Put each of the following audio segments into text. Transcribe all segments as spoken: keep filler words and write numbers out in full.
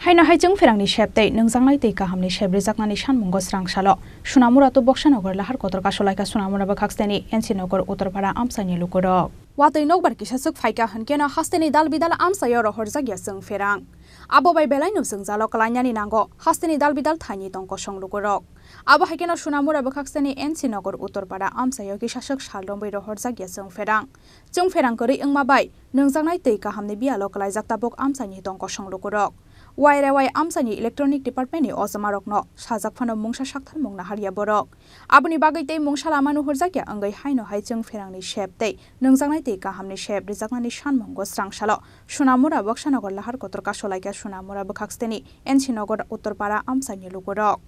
Haino hai chwng pherangni sep tei nungjaknai twi kahamni sep rijaknani sanmungo srang salo Sunamura to Boksa Nogor lahar kotor kasolaikha Sunamura bwkhaksteni N C Nogor Uttorpara amchaini lukurok. Watwi nokbar kisa swk phaikha hwnkeno hasteni dal bidal amchaio rohorjakya chwng pherang. Abo bai belaino jwngjalo kwlainani nango hasteni dal bidal thaini tong kosong lukurok. Abo hai kheno Sunamura bwkhaksteni N C Nogor Uttorpara amchaio kisa swk sal romwi rohorjakya chwng pherang. Chwng pherang kwrwi wngma bai nungjaknai twi kahamni biyalo kwlaijak tabuk amchaini tong kosong lukurok. Wairewai amchaini electronic department ni ojomarokno sajak phano mungsa saktharmung naharya borok. Aboni bagwi tei mungsa lama nuhurjakya wngwi haino hai chwng pherangni sep tei nungjaknai twi kahamni sep rijaknani sanmungo srang salo Sunamura Boksa Nogor lahar kotor kasolaikha Sunamura bwkhaksteni N C Nogor Uttorpara amchaini lukurok.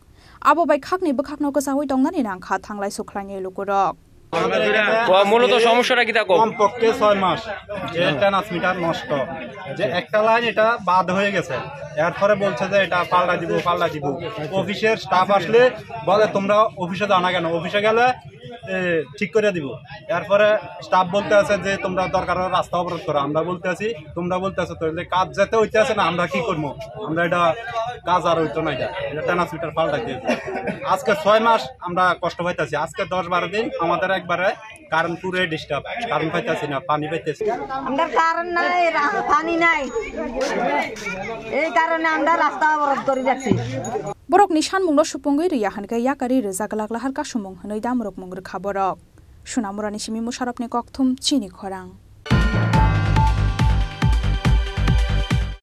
Abo bai khakni bwkhakno kwchaui tongnani nangkha thanglai sukhlainai lukurok. আমাদের এখানে ও, মূলত আজকে সমস্যাটা কি দেখো? কমপক্ষে ছয় মাস যে ট্রান্সমিটার নষ্ট, যে একটা লাইন এটা বাদ হয়ে গেছে, এরপরে বলছে যে এটা পাল্টা দিব, পাল্টা দিব। অফিসের স্টাফ আসলে বলে, "তোমরা অফিসে যাও না কেন?" অফিসে গেলে, এ, ঠিক করে দিব। এরপরে স্টাফ বলতে আছে যে, "তোমরা দরকার হলে রাস্তা অবরোধ করো।" আমরা বলতে আছি, "তোমরা বলতে আছো, তাহলে কাজ যেতে হইতে আছে না, আমরা কি করবো? আমরা এটা কাজ আর হইতো না, এটা, এটা ট্রান্সমিটার পাল্টাইতে হবে।" আজকে ছয় মাস আমরা কষ্ট পাইতেছি। আজকে দশ বারো দিন আমাদের একবারে কারেন্ট পুরে ডিস্টার্ব, কারেন্ট পাইতেছি না, পানি পাইতেছি না। আমরা কারেন্ট নাই, রা-, পানি নাই, এই কারণে আমরা রাস্তা অবরোধ করে যাচ্ছি। Borokni sanmungno supungwi rwya hwnkhe yakari rwjak glak lahar kasumung hwnwi damrokmung rwkha borok. Sunamurani simi Musharapni kokthum chini khorang.